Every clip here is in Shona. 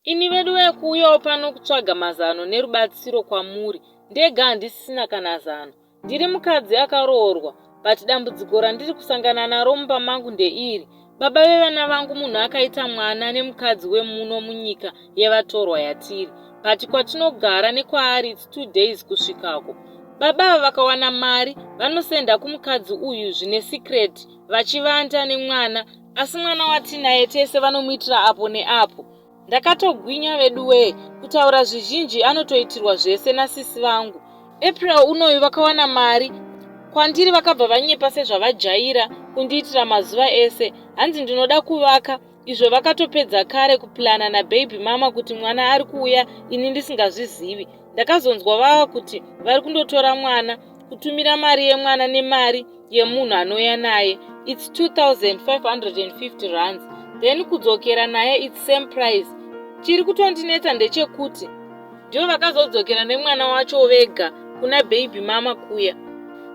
Ini veduwee kuuyawo pano kutsvaga mazano nerubatsiro kwamuri ndega handisisina kana zano. Ndiri mukadzi akaroorwa but dambudziko randiri kusangana naro mumba mangu ndeiri. Baba vevana vangu munhu akaita mwana nemukadzi wemuno munyika yevatorwa yatiri but kwatinogara nekwaari its 2 days kusvikako. Baba ava vakawana mari vanosenda kumukadzi uyu zvine secret vachivanda nemwana asi mwana watinaye tese vanomuitira apo neapo. Ndakatogwinya veduwee kutaura zvizhinji anotoitirwa zvese nasisi vangu. April unoyu vakawana mari kwandiri vakabva vanyepa sezvavajaira kundiitira mazuva ese hanzi ndinoda kuvaka izvo vakatopedza kare kuplana nababy mama kuti mwana ari kuuya ini ndisingazvizivi. Ndakazonzwa vava kuti vari kundotora mwana kutumira mari yemwana nemari yemunhu anouya naye its 2550 rands then kudzokera naye its same price. Chiri kutondinetsa ndechekuti ndivo vakazodzokera nemwana wacho vega kuna baby mama kuya.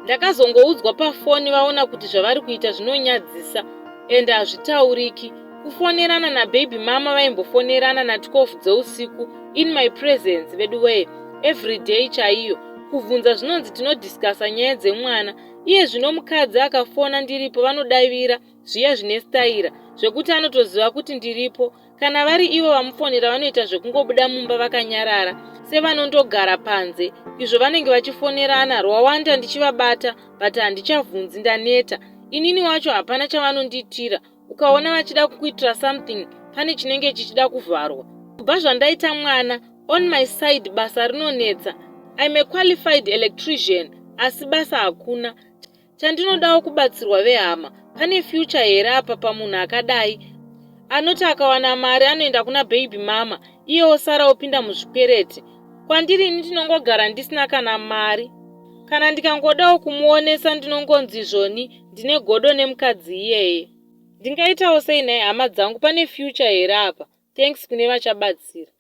Ndakazongoudzwa pafoni vaona kuti zvavari kuita zvinonyadzisa ende hazvitauriki. Kufonerana nababy mama vaimbofonerana na12 dzeusiku in my presence veduwee everyday chaiyo kubvunza zvinonzi tinodhiskasa nyaya dzemwana. Iye zvino mukadzi akafona ndiripo vanodavira zviya zvine staira zvekuti anotoziva kuti ndiripo. Kana vari ivo vamufonera vanoita zvekungobuda mumba vakanyarara sevanondogara panze izvo vanenge vachifonerana rwawanda ndichivabata but handichavhunzi ndaneta. Inini wacho hapana chavanondiitira ukaona vachida kukuitira something pane chinenge chichida kuvharwa. Kubva zvandaita mwana on my side basa rinonetsa. I'm a qualified electrician asi basa hakuna. Chandinodawo kubatsirwa vehama pane future here apa pamunhu akadai anoti akawana mari anoenda kuna baby mama iye osara opinda muzvikwereti. Kwandiri ini ndinongogara ndisina kana mari. Kana ndikangodawo kumuonesa ndinongonzi zvoni ndine godo nemukadzi iyeye. Ndingaitawo sei nhai hama dzangu pane future here apa? Thanks kune vachabatsira.